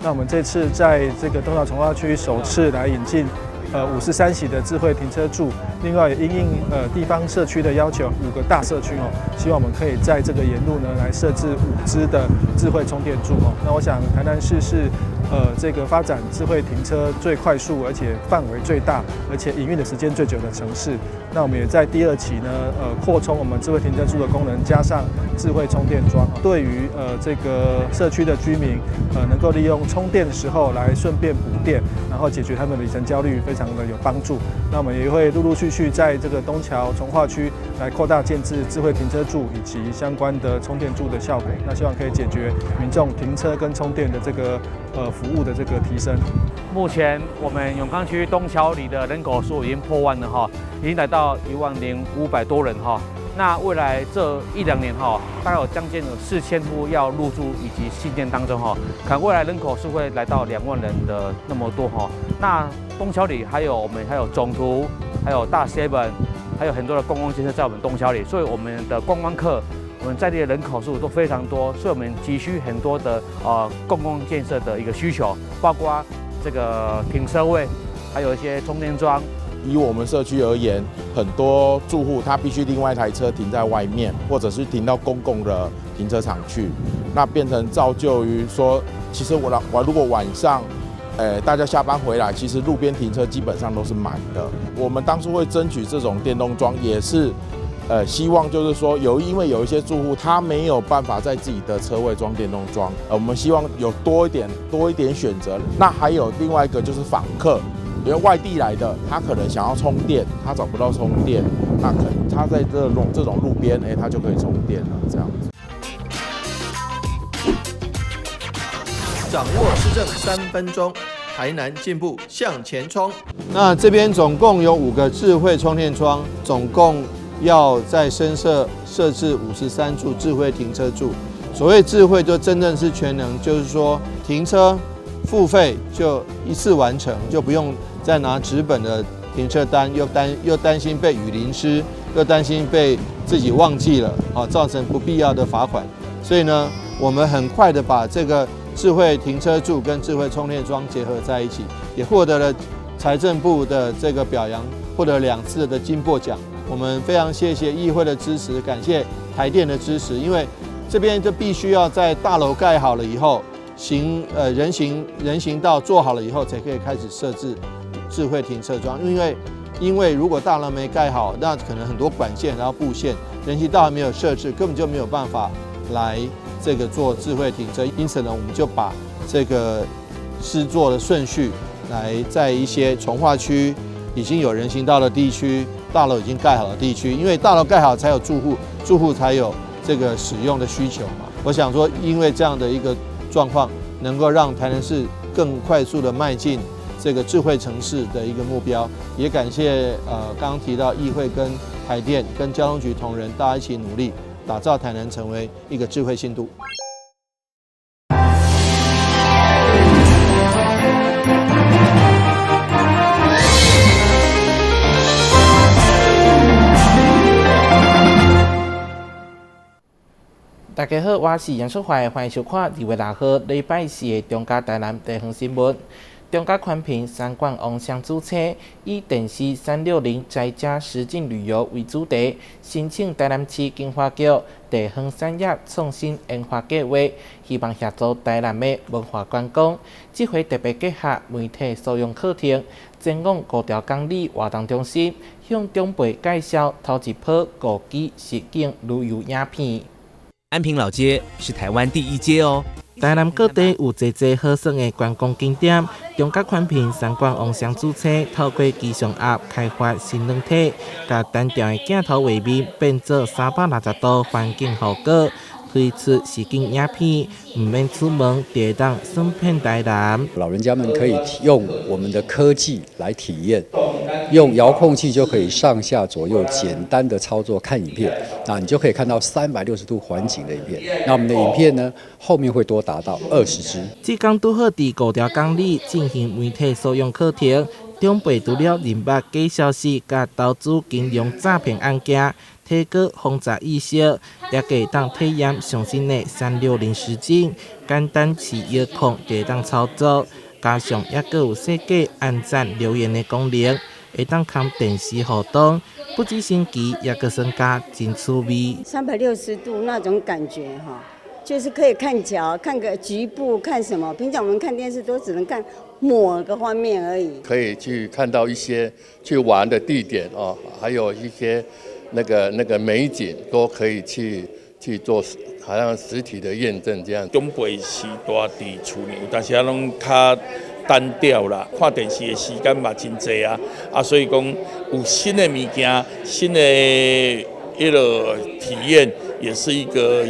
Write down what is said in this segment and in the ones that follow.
那我們這次在這個東橋重劃區首次來引進53席的智慧停車柱，另外也因應地方社區的要求，五個大社區哦，希望我們可以在這個沿路呢來設置五支的智慧充電柱哦。那我想台南市是這個發展智慧停車最快速，而且範圍最大，而且營運的時間最久的城市。那我們也在第二期呢，擴充我們智慧停車柱的功能，加上智慧充電樁，對於這個社區的居民，能夠利用充電的時候來順便補電，然後解決他們的里程焦慮，非常的有幫助。那我們也會陸陸續續在這個東橋重劃區來擴大建置智慧停車柱以及相關的充電柱的效果。那希望可以解決民眾停車跟充電的這個服務的這個提升。目前我們永康區東橋里的人口數已經破萬了哈，已經來到10,500多人哈。那未來這一兩年哈，大概有將近有4000戶要入住以及興建當中哈，可能未來人口數會來到2萬人的那麼多哈。那東橋里還有我們還有總圖，還有大 seven，還有很多的觀光建設在我們東橋里，所以我們的觀光客，我們在地的人口數都非常多，所以我們急需很多的公共建設的一個需求，包括這個停車位，還有一些充電樁。以我們社區而言，很多住戶他必須另外一台車停在外面，或者是停到公共的停車場去，那變成造就於說，其實我如果晚上，大家下班回來，其實路邊停車基本上都是滿的。我們當初會爭取這種電動樁，也是希望就是說因為有一些住戶他沒有辦法在自己的車位裝電動樁，我們希望有多一點選擇。那還有另外一個就是訪客，因為外地來的，他可能想要充電，他找不到充電，那可能他在這種路邊，他就可以充電了，這樣子。掌握市政3分鐘，台南進步向前衝。那這邊總共有五個智慧充電樁，總共要在新設置53處智慧停車柱。所謂智慧，就真正是全能，就是說停車付費就一次完成，就不用再拿紙本的停車單，又擔心被雨淋濕，又擔心被自己忘記了，啊，造成不必要的罰款。所以呢，我們很快的把這個智慧停車柱跟智慧充電樁結合在一起，也獲得了財政部的這個表揚，獲得2次的金箔獎。我們非常謝謝議會的支持，感謝台電的支持，因為這邊就必須要在大樓蓋好了以後，行呃人行人行道做好了以後，才可以開始設置智慧停車樁。因為如果大樓沒蓋好，那可能很多管線然後布線，人行道還沒有設置，根本就沒有辦法來這個做智慧停車。因此呢，我們就把這個施作的順序來在一些重劃區已經有人行道的地區，大樓已經蓋好的地區，因為大樓蓋好才有住戶，住戶才有這個使用的需求嘛。我想說，因為這樣的一個狀況，能夠讓台南市更快速的邁進這個智慧城市的一個目標，也感謝剛剛提到議會跟台電跟交通局同仁，大家一起努力，打造台南成為一個智慧新都。大家好，我是楊淑懷，歡迎收看2月6號禮拜四的中嘉台南地方新聞。中嘉寬頻三冠王雙主車以電視360宅家實境旅遊為主題，申請台南市經發局地方產業創新研發計劃，希望協助台南的文化觀光。這回特別結合媒體素養課程，前往五條港里活動中心，向長輩介紹頭一波五 G 實境旅遊影片。安平老街是台灣第一街哦。台南各地有濟濟好耍的觀光景點，中嘉寬頻三冠王雙主車透過機上盒開發新軟體，共單調的鏡頭畫面變做360度環境效果，推出實景影片，毋免出門，就會當耍遍台南。老人家們可以用我們的科技來體驗，用遙控器就可以上下左右簡單的操作看影片，那你就可以看到360度環景的影片。那我們的影片呢，後面會多達到20支。這工拄好佇五條港里進行媒體素養課程，長輩除了認捌假消息佮投資金融詐騙案件，提高防詐意識，也會當體驗上新的360實境，簡單持遙控就會當操作，加上猶閣有設計按讚留言的功能，會當崁電視互動，不止新奇，猶閣算加真趣味。 360度那種感覺哈，就是可以看橋，看個局部，看什麼？平常我們看電視都只能看某個方面而已。可以去看到一些去玩的地點哦，還有一些那個美景都可以去做，好像實體的驗證這樣。長輩是蹛佇厝裡，有當時仔攏較單調啦，看電視的時間嘛真濟啊，啊，所以講有新的物件、新的彼個體驗，也是一個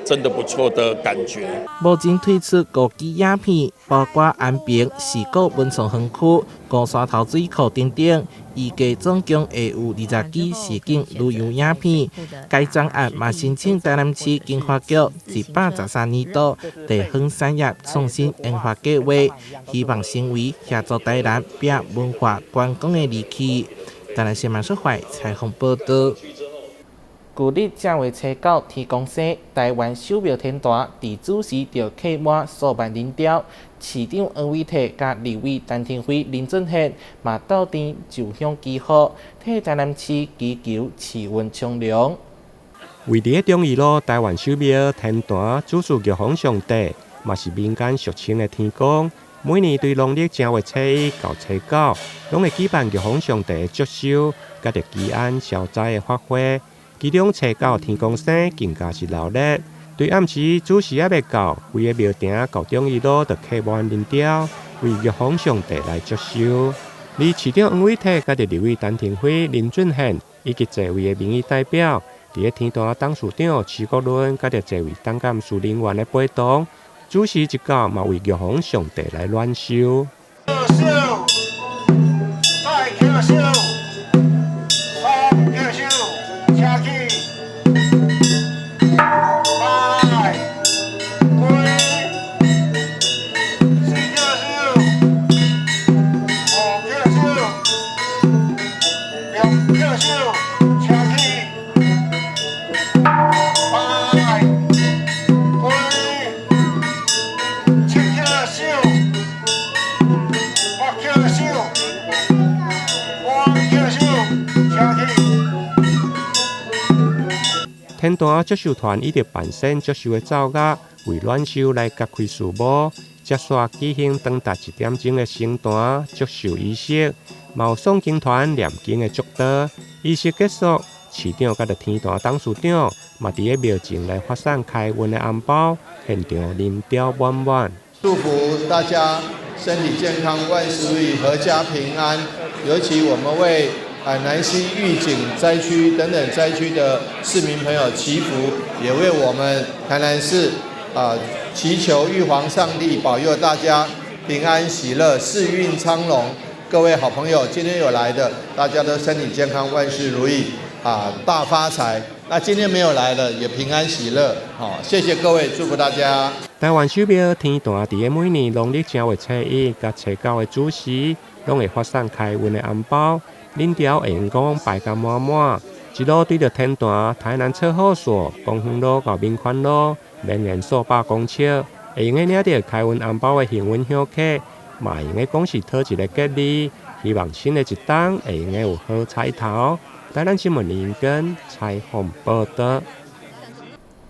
真的不錯的感覺。目前推出五支影片，包括安平四股文創園區、高山頭水庫等等，預計總共會有20支實景旅遊影片。該專案嘛申請台南市經發局113年度地方產業創新研發計劃，希望成為協助台南拼文化觀光的利器。台南新聞出發採訪報導。舊曆正月初九，天公生，台灣首廟天壇佇子時就客滿數萬人潮。市長黃偉哲佮立委陳亭妃、林俊憲嘛鬥陣上香祈福，替台南市祈求市運昌隆。位佇咧忠義路台灣首廟天壇主祀玉皇上帝，嘛是民間俗稱的天公。每年對農曆正月初一到初九，攏會舉辦玉皇上帝的祝壽，佮著祈安消災的法會。其中初九天公生更加是鬧熱，對暗時子時猶未到，規个廟埕到忠義路就客滿人潮，為玉皇上帝來祝壽。而市長黃偉哲佮著立委陳亭妃、林俊憲以及濟位的民意代表，佇咧天壇董事長徐國倫佮著濟位董監事人員的陪同，子時一到嘛為玉皇上帝來暖壽。再叩首，三叩首，請起，拜，跪，四叩首，五叩首，六叩首，請起，拜，跪，七叩首，八叩首，五叩首，請起。天壇祝壽團以及扮仙祝壽的奏樂，為暖壽來揭開序幕，接續舉行長達一點鐘的神壇祝壽儀式，嘛有誦經團念經的祝禱。儀式結束，市長佮著天壇董事長嘛佇咧廟前來發送開運的紅包，現場人潮滿滿。祝福大家身體健康，萬事如意，闔家平安。尤其我們為南溪預警災區等等災區的市民朋友祈福，也為我們台南市祈求玉皇上帝保佑大家平安喜樂，四運昌隆。各位好朋友，今天有來的，大家都身體健康，萬事如意，大發財。那今天沒有來的，也平安喜樂。好，謝謝各位，祝福大家。台灣首廟天壇佇咧每年農曆正月初一佮初九的子時，攏會發送開運的紅包，人潮會用講排甲滿滿，一路對著天壇、台南測候所、公園路到民權路，綿延數百公尺，會用得領著開運紅包的幸運香客，嘛會用得講是討一個吉利，希望新的一冬會用得有好彩頭。台南新聞林根採訪報導。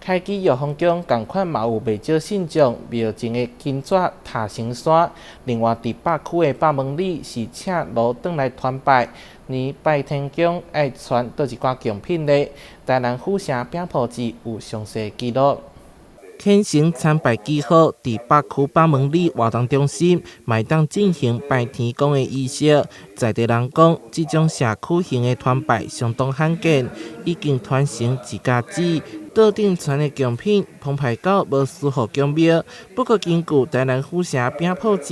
開基玉皇宮仝款嘛有袂少信眾廟前的金紙塔成山，另外佇北區的百門里是請路轉來團拜，連拜天公愛傳佗一寡貢品咧。台南府城餅鋪子有詳細記錄。虔誠參拜祈福，佇北區百門里活動中心，嘛會當進行拜天公的儀式。在地人講，這種社區型的團拜相當罕見，已經傳成一家子。桌頂傳的貢品澎湃到無輸予宮廟。不過，根據台南府城餅鋪子，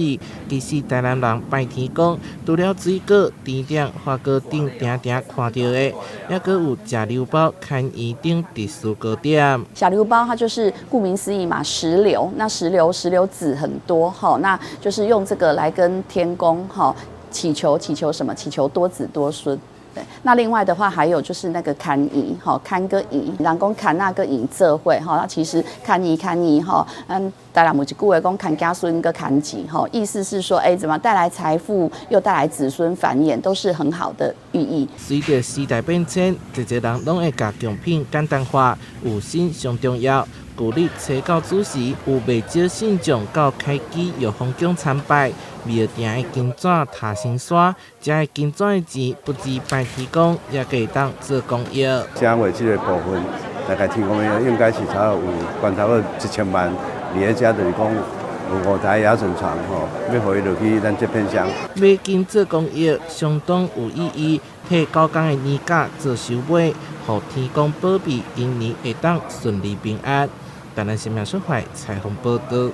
其實台南人拜天公，除了水果、甜點、花糕等定定看著的，猶閣有食溜包、牽圓等特殊糕點。小溜包它就是顧名思義嘛，石榴。那石榴石榴籽很多哈，那就是用這個來跟天公哈祈求，祈求什麼？祈求多子多孫。對，那另外的話還有就是那個牽圓，吼，牽閣圓，人講牽仔閣圓做伙，吼，那其實牽圓牽圓，吼，嗯，台南有一句話講牽子孫閣牽錢，吼，意思是說，哎，怎麼帶來財富又帶來子孫繁衍，都是很好的寓意。隨著時代變遷，濟濟人攏會共貢品簡單化，有心上重要。舊曆初九子時，有袂少信眾到開基玉皇宮參拜，廟埕的金紙塔神山，遮的金紙的錢不止拜天公，也會當做公益。正月這個部分，大概天公廟應該是差不多有關差不多1000萬，佇咧遮就是講有五台牙診床吼，欲予伊落去咱這片鄉。買金做公益相當有意義，替九工的年假做收尾，予天公保庇，今年會當順利平安。台南新聞出發採訪報導。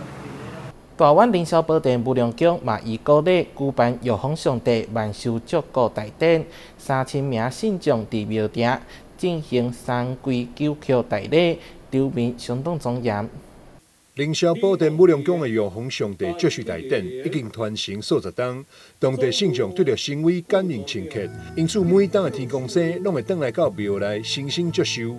大灣凌霄寶殿武龍宮嘛，依古禮舉辦玉皇上帝萬壽祝福大典，3000名信眾佇廟埕進行三跪九叩大禮，場面相當莊嚴。凌霄寶殿武龍宮的玉皇上帝祝壽大典已經傳承數十冬，當地信眾對著神位感應深刻，因此每冬的天公生攏會轉來到廟內神聖祝壽。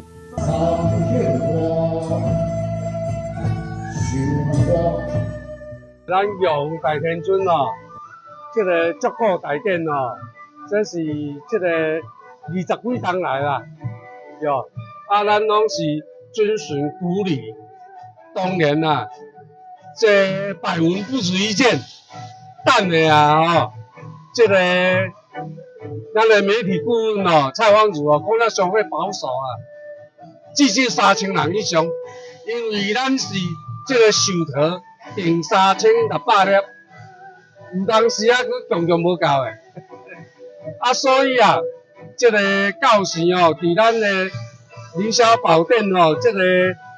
咱玉皇大天尊哦，這个祝福大典哦，這是這个20幾冬來啦，喲，啊，咱攏是遵循古禮，當然啦，這百聞不如一見，等下啊吼，這个咱的媒體顧問哦，蔡芳如哦，講得相對保守啊，至少3000人以上，因為咱是這个壽桃訂3600粒，有當時啊，閣強強無夠的，啊，所以啊，這个到時哦，佇咱的凌霄寶殿哦，這个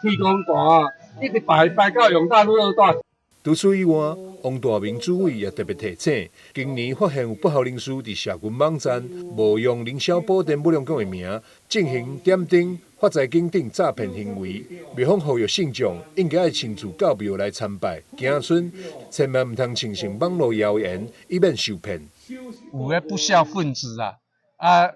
天公壇啊，一直擺擺到永大路二段。除此以外，王大明主委也特別提醒，今年發現有不肖人士佇社群網站冒用凌霄寶殿武龍宮的名，進行點燈、發財金等詐騙行為。廟方呼籲信眾應該愛親自到廟來參拜，子孫千萬毋通相信網路謠言，以免受騙。有个不肖分子啊，啊，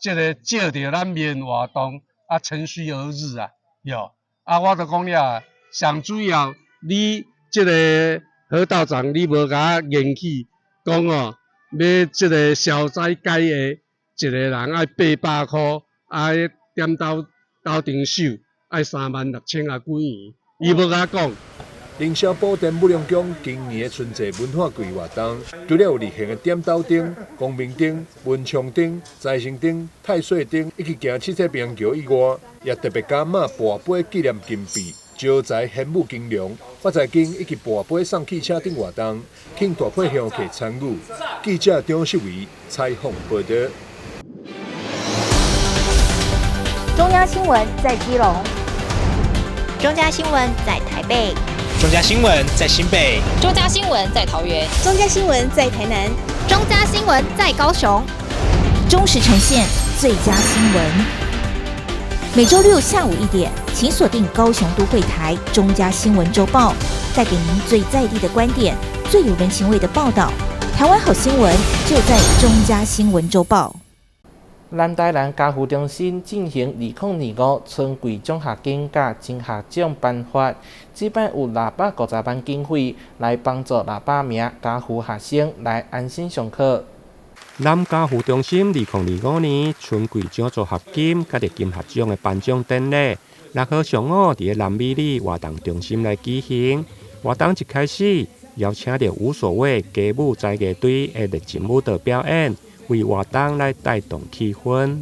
這个借著咱廟活動啊，趁虛而入啊，喲，啊，我就講了，上主要你這个何道長，你無共我言去講哦，欲這个消災解厄，一个人愛800箍，啊，點燈斗燈手愛3萬6千仔幾元，伊無共我講。凌霄寶殿武龍宮今年的春節文化季活動，除了有例行的點燈燈、光明燈、文昌燈、財神燈、太歲燈以及行七彩平安橋以外，也特別加碼跋杯紀念金幣、招財玄武金龍、發財金以及跋杯送汽車等活動，請大批鄉客參與。記者張秀維採訪報導。中央新聞在基隆，中嘉新聞在台北，中嘉新聞在新北，中嘉新聞在桃園，中嘉新聞在台南，中嘉新聞在高雄，忠實呈現最佳新聞。每週六下午1點，請鎖定高雄都會台中嘉新聞週報，帶給您最在地的觀點，最有人情味的報道。台灣好新聞就在中嘉新聞週報。南台南家扶中心進行2025春季獎學金佮金學獎頒發，這擺有650萬經費來幫助600名家扶學生來安心上課。南家扶中心2025年春季獎助學金佮金學獎的頒獎典禮，6號上午佇南美里活動中心來舉行。活動一開始，邀請著無所謂街舞才藝隊的熱情舞蹈表演，為活動來帶動氣氛。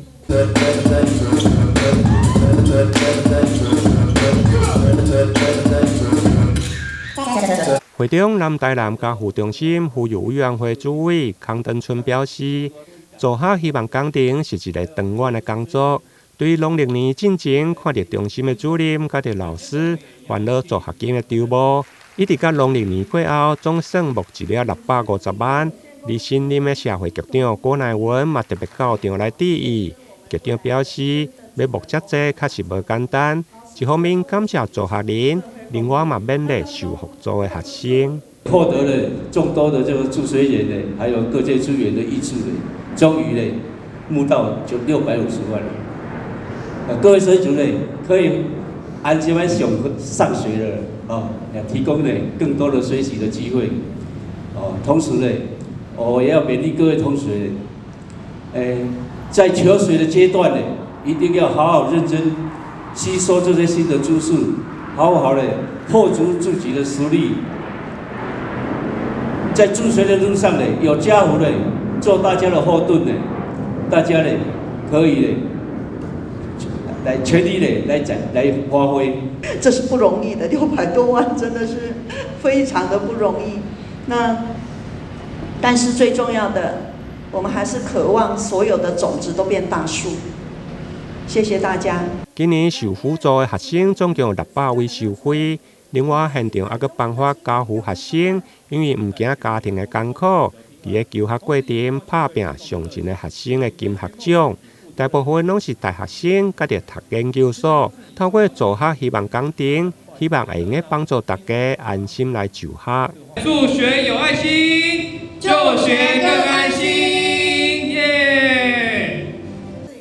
會長南台南家扶中心扶幼委員會主委康登春表示，助學希望工程是一个長遠的工作。對農曆年進前，看著中心的主任佮著老師煩惱助學金的籌募，一直到農曆年過後，總算募集了650萬。而新任的社會局長郭乃文嘛特別到場來致意。局長表示，欲募遮濟確實無簡單，一方面感謝助學人，另外嘛勉勵受扶助的學生。獲得了眾多的這個助學員呢，還有各界資源的挹注呢，終於呢，募到就650萬了。各位水族呢，可以安心來上學了，啊，也提供呢更多的學習的機會。哦，同時呢，我也要勉勵各位同學，在求學的階段呢，一定要好好認真吸收這些新的知識，好好的擴充自己的實力。在助學的路上呢，有家扶呢，做大家的後盾呢，大家呢可以呢來全力的來展來發揮。這是不容易的，600多萬真的是非常的不容易。那但是最重要的，我們還是渴望所有的種子都變大樹。謝謝大家。今年受輔助的學生總共有600位收費。另外，現場猶閣頒發家扶學生，因為毋驚家庭的艱苦，佇咧求學過程拍拚上進的學生的金學獎。大部分攏是大學生，佮著讀研究所，透過助學希望工程，希望會用得幫助大家安心來就學。助學有愛心，就學更安心，耶！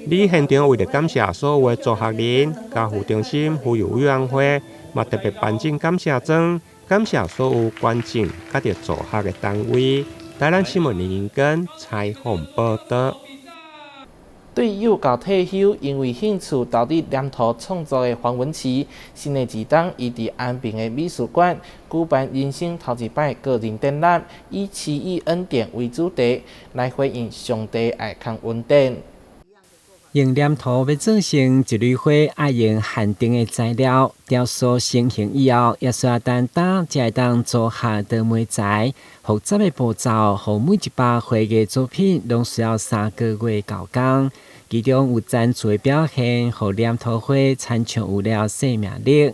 佇現場為著感謝所有的助學人，家扶中心扶幼委員會嘛特別頒贈感謝狀，感謝所有捐贈佮著助學的單位。台南新聞林英根採訪報道。對幼教退休，因為興趣投入黏土創作的黃文琪，新的一冬伊佇安平的美術館舉辦人生頭一擺個人展覽，以奇異恩典為主題，來回應上帝愛崁恩典。用黏土欲做成一蕊花，愛用限定的材料雕塑成型以後，也需要等焦才會當組合的媒材。複雜的步驟，予每一幅繪藝作品攏需要3個月交工。其中有專注的表現，予黏土花親像有了生命力。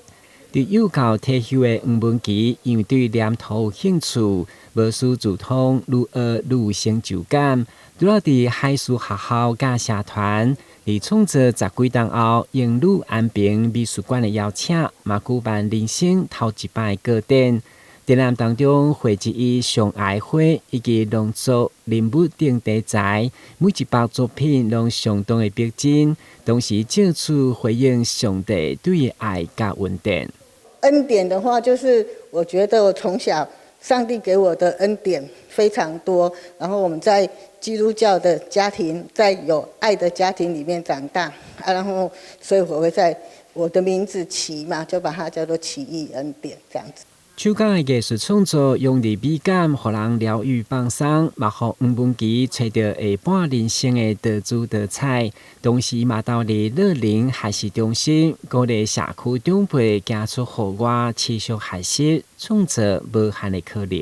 佇幼教退休的黃文琪，因為對黏土有興趣，無師自通，愈學愈有成就感。除了佇海事學校佮社團，佇創作十幾冬後，應女安平美術館的邀請，嘛舉辦人生頭一擺個展。展覽當中匯集伊上愛花以及農作、人物等題材，每一幅作品攏相當的逼真，同時借此回應上帝對伊愛佮恩典。恩典的話，就是我覺得我從小上帝給我的恩典非常多，然後我們在基督教的家庭，在有愛的家庭裡面長大，啊，然後所以我會在我的名字奇嘛，就把它叫做奇異恩典這樣子。手工的藝術創作，用力美感，予人療癒放鬆，嘛予黃文琪揣著下半人生的多姿多彩。同時嘛，投入樂齡學習中心，鼓勵社區長輩行出戶外，持續學習，創造無限的可能。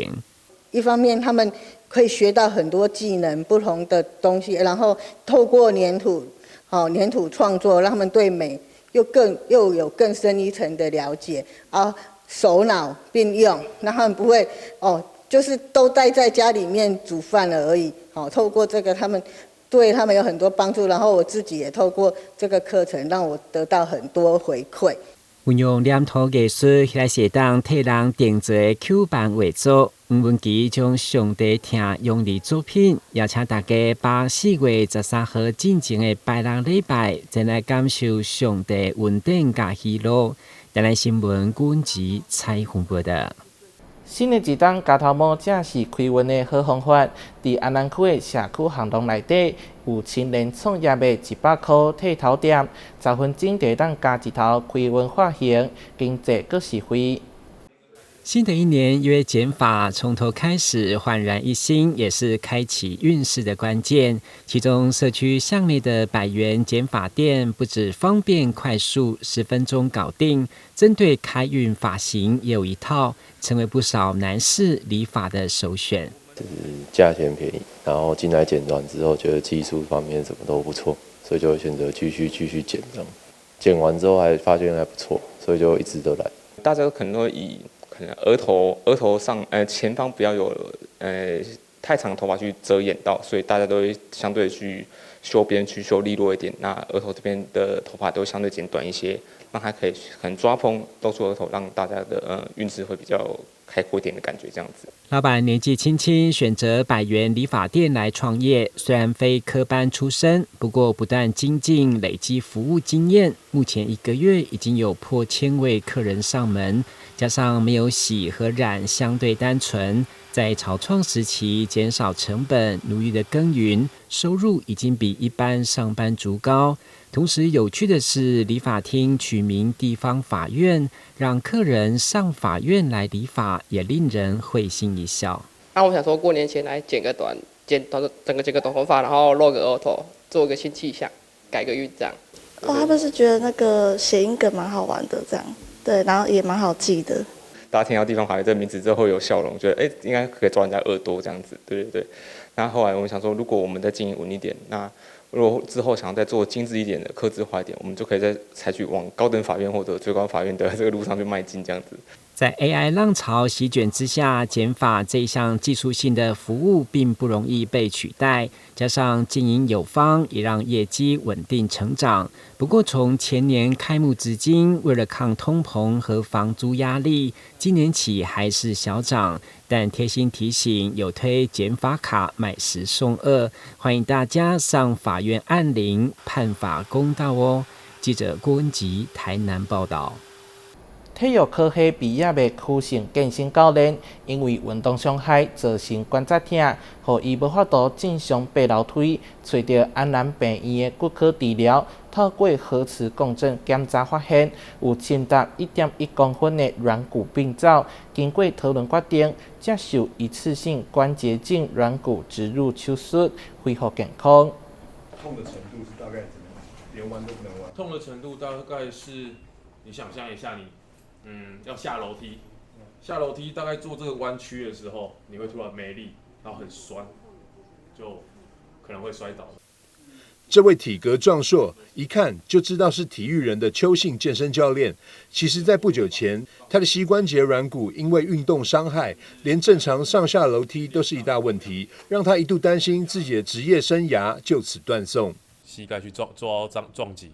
一方面，他們可以學到很多技能，不同的東西，然後透過黏土，好黏土創作，讓他們對美又有更深一層的了解啊。手腦並用，那他們不會哦，就是都待在家裡面煮飯了而已。好，透過這個，他們對他們有很多幫助。然後我自己也透過這個課程，讓我得到很多回饋。運用黏土藝術，彼來是會當替人訂做的 Q 版畫作。黃文琪將上帝疼融入作品，邀請大家把4月13號進前的拜六禮拜，前來感受上帝恩典佮喜樂。台南新聞君子採訪報道。新的一冬剪頭毛正是開運的好方法。佇安南區的社區巷弄內底，有青年創業的100箍剃頭店，10分鐘就會當剪一頭開運髮型，經濟閣實惠。新的一年，因為剪髮從頭開始，煥然一新，也是開啟運勢的關鍵。其中，社區巷內的100元剪髮店，不止方便快速，10分鐘搞定。針對開運髮型也有一套，成為不少男士理髮的首選。就是價錢便宜，然後進來剪完之後，覺得技術方面什麼都不錯，所以就會選擇繼續剪這樣。剪完之後還發現還不錯，所以就一直都來。大家可能會以可能額頭上前方不要有太長頭髮去遮掩到，所以大家都會相對去修邊去修利落一點。那額頭這邊的頭髮都相對剪短一些，讓它可以很抓蓬露出額頭，讓大家的運勢會比較开阔一点的感觉，这样子。老板年纪轻轻选择百元理发店来创业，虽然非科班出身，不过不断精进，累积服务经验，目前一个月已经有破千位客人上门。加上没有洗和染，相对单纯，在草创时期减少成本，努力的耕耘，收入已经比一般上班族高。同时有趣的是，理发厅取名地方法院，让客人上法院来理发，也令人会心一笑。那我想说，过年前来剪个短，剪短整个剪个短头发，然后露个额头，做个新气象，改个运这样。哦，他们是觉得那个谐音梗蛮好玩的，这样对，然后也蛮好记的。大家听到地方法院这个名字之后会有笑容，觉得应该可以抓人家耳朵这样子，对对对。那后来我们想说，如果我们再经营稳一点，那如果之后想要再做精致一点的、客制化一点，我们就可以再采取往高等法院或者最高法院的这个路上去迈进，这样子。在 AI 浪潮席卷之下，剪发这一项技术性的服务并不容易被取代。加上经营有方，也让业绩稳定成长。不过，从前年开幕至今，为了抗通膨和房租压力，今年起还是小涨。但贴心提醒，有推剪发卡买十送二，欢迎大家上法院按铃判法公道哦。记者郭文吉台南报道。体育科系毕业的邱姓健身教练，因为运动伤害造成关节疼，予伊无法度正常爬楼梯，揣著安南病院的骨科治疗，透过核磁共振检查发现，有深达1.1公分的软骨病灶，经过讨论决定，接受一次性关节镜软骨植入手术，恢复健康。痛的程度是大概怎么样？连弯都不能弯。痛的程度大概是，你想象一下你。要下楼梯，下楼梯大概做这个弯曲的时候，你会突然没力，然后很酸，就可能会摔倒。这位体格壮硕，一看就知道是体育人的邱姓健身教练。其实，在不久前，他的膝关节软骨因为运动伤害，连正常上下楼梯都是一大问题，让他一度担心自己的职业生涯就此断送。膝盖去撞做到撞击，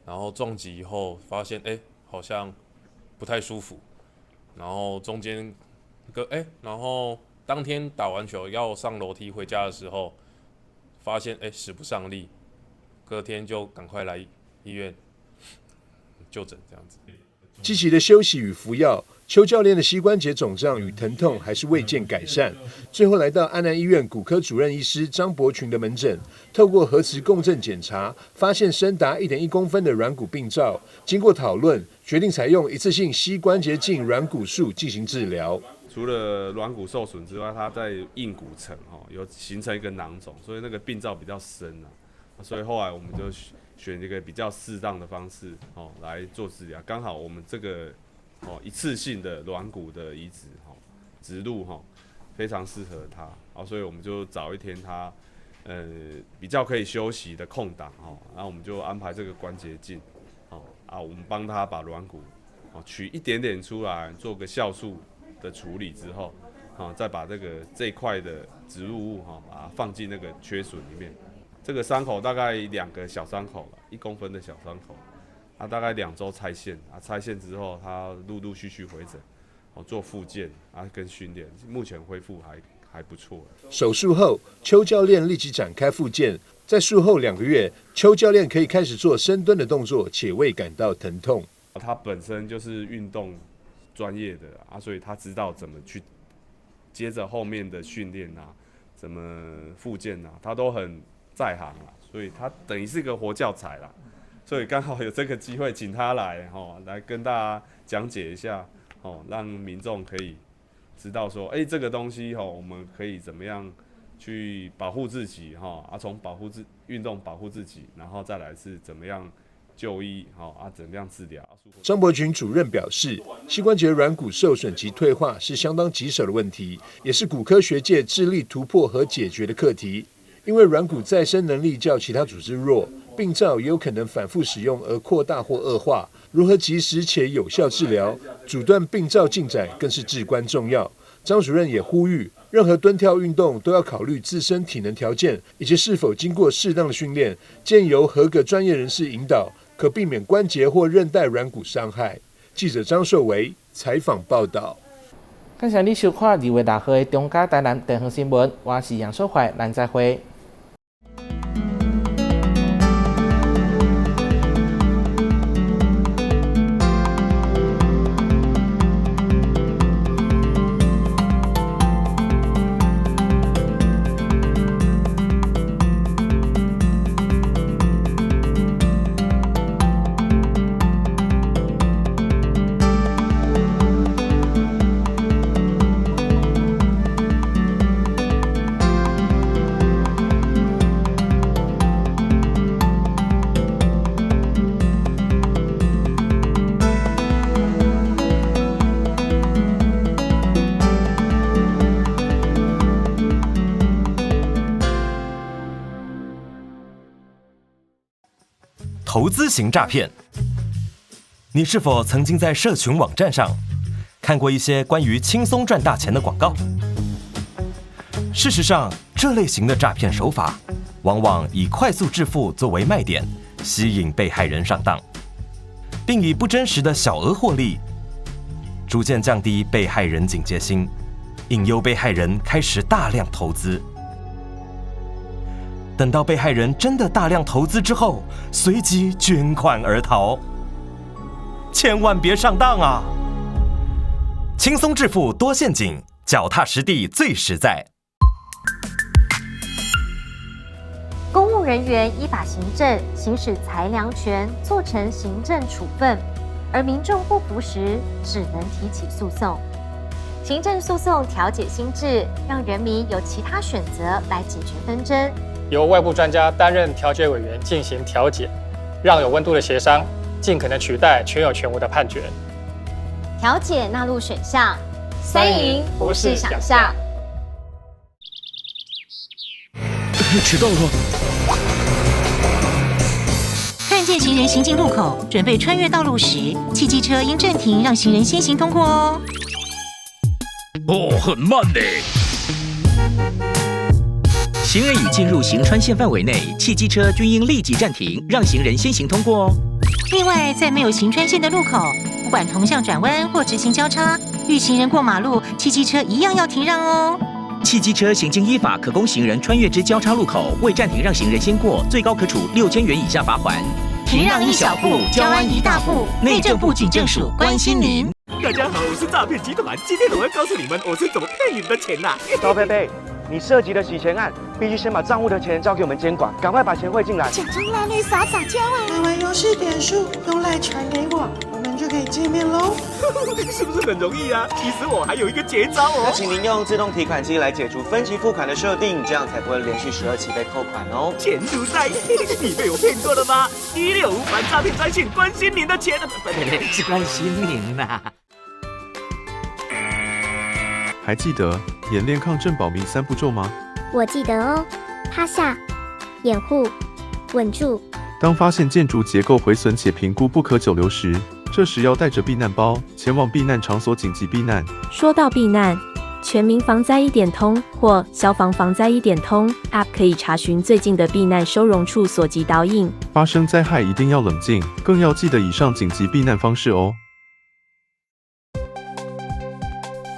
然后撞击以后发现，好像不太舒服，然后中间个然后当天打完球要上楼梯回家的时候，发现使不上力，隔天就赶快来医院就诊这样子。积极的休息与服药，邱教练的膝关节肿胀与疼痛还是未见改善。最后来到安南医院骨科主任医师张伯群的门诊，透过核磁共振检查，发现深达1.1公分的软骨病灶。经过讨论，决定采用一次性膝关节镜软骨术进行治疗。除了软骨受损之外，它在硬骨层有形成一个囊肿，所以那个病灶比较深啊。所以后来我们就选一个比较适当的方式来做治疗。刚好我们这个一次性的软骨的移植植入非常适合他，所以我们就找一天他比较可以休息的空档然后我们就安排这个关节镜我们帮他把软骨取一点点出来，做个酵素的处理之后，再把这块的植入物把它放进那个缺损里面。这个伤口大概2个小伤口了，1公分的小伤口，大概2周拆线，拆线之后他陆陆续续回诊，做复健跟训练，目前恢复还不错。手术后，邱教练立即展开复健，在术后2个月，邱教练可以开始做深蹲的动作，且未感到疼痛。他本身就是运动专业的啊，所以他知道怎么去接着后面的训练啊，怎么复健啊，他都很在行啊，所以他等于是个活教材啦。所以刚好有这个机会，请他来来跟大家讲解一下让民众可以知道说，这个东西我们可以怎么样去保护自己从运动保护自己，然后再来是怎么样就医怎么样治疗。张伯群主任表示，膝关节软骨受损及退化是相当棘手的问题，也是骨科学界致力突破和解决的课题。因为软骨再生能力较其他组织弱，病灶也有可能反复使用而扩大或恶化。如何及时且有效治疗，阻断病灶进展更是至关重要。张主任也呼吁，任何蹲跳运动都要考虑自身体能条件以及是否经过适当的训练，建议由合格专业人士引导，可避免关节或韧带软骨伤害。记者张寿维采访报道。感謝你收看2月6號的中嘉台南地方新聞，我是楊淑懷，咱再會。投資型詐騙，你是否曾經在社群網站上看過一些關於輕鬆賺大錢的廣告？事實上，這類型的詐騙手法往往以快速致富作為賣點，吸引被害人上當，並以不真實的小額獲利，逐漸降低被害人警戒心，引誘被害人開始大量投資。等到被害人真的大量投資之後，隨即捲款而逃。千萬別上當啊！輕鬆致富多陷阱，腳踏實地最實在。公務人員依法行政，行使裁量權，做成行政處分，而民眾不服時，只能提起訴訟。行政訴訟調解新制，讓人民有其他選擇來解決紛爭。由外部專家擔任調解委員進行調解，讓有溫度的協商盡可能取代全有全無的判決。調解納入選項，三贏不是想象。遲到了。看見行人行進路口，準備穿越道路時，汽機車應暫停，讓行人先行通過哦。哦，很慢呢。行人已進入行穿線範圍內，汽機車均應立即暫停，讓行人先行通過哦。另外，在沒有行穿線的路口，不管同向轉彎或直行交叉，遇行人過馬路，汽機車一樣要停讓哦。汽機車行經依法可供行人穿越之交叉路口，未暫停讓行人先過，最高可處6000元以下罰鍰。停讓一小步，交安一大步。內政部警政署關心您。大家好，我是詐騙集團，今天我要告訴你們，我是怎麼騙你們的錢啦。高佩佩，你涉及的洗錢案，必須先把賬戶的錢交給我們監管，趕快把錢匯進來。假裝拉你撒撒嬌啊！買完遊戲點數用賴傳給我，我們就可以見面嘍。是不是很容易啊？其實我還有一個絕招哦。那請您用自動提款機來解除分期付款的設定，這樣才不會連續12期被扣款哦。錢如在，你被我騙過了嗎？165反詐騙專線關心您的錢，不不，是關心您呐。還記得演練抗震保命3步驟嗎？我記得哦，趴下、掩護、穩住。當發現建築結構毀損且評估不可久留時，這時要帶着避難包前往避難場所緊急避難。說到避難，全民防災一點通或消防防災一點通 App 可以查詢最近的避難收容處所及導引。發生災害一定要冷靜，更要記得以上緊急避難方式哦。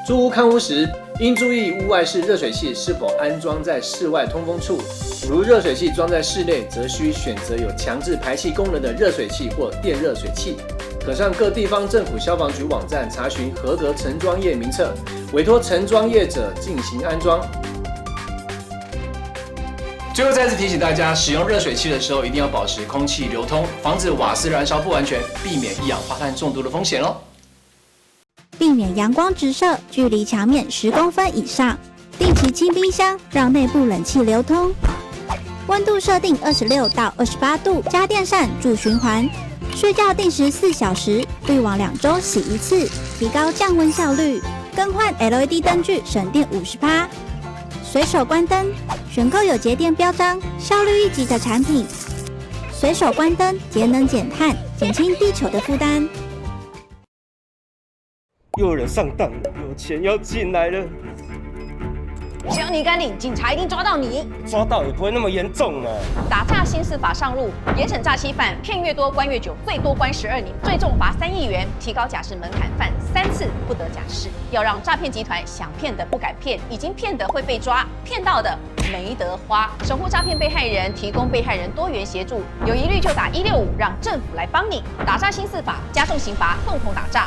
租屋看屋時，應注意屋外式熱水器是否安裝在室外通風處。如熱水器裝在室內，則需選擇有強制排氣功能的熱水器或電熱水器。可上各地方政府消防局網站查詢合格承裝業名冊，委託承裝業者進行安裝。最後再次提醒大家，使用熱水器的時候一定要保持空氣流通，防止瓦斯燃燒不完全，避免一氧化碳中毒的風險哦。避免陽光直射，距離牆面10公分以上。定期清冰箱，讓內部冷氣流通。溫度設定26到28度，加電扇助循環。睡覺定時4小時，濾網2週洗一次，提高降溫效率。更換 LED 燈具，省電50%。隨手關燈，選購有節電標章、效率一級的產品。隨手關燈，節能減碳，減輕地球的負擔。又有人上當了，有錢要進來了。只要你敢領，警察一定抓到你。抓到也不會那麼嚴重啊。打詐新司法上路，嚴審詐欺犯，騙越多關越久，最多關12年，最重罰3億元，提高假釋門檻，犯3次不得假釋。要讓詐騙集團想騙的不敢騙，已經騙的會被抓，騙到的沒得花。守護詐騙被害人，提供被害人多元協助，有疑慮就打165，讓政府來幫你。打詐新司法，加重刑罰，共同打詐。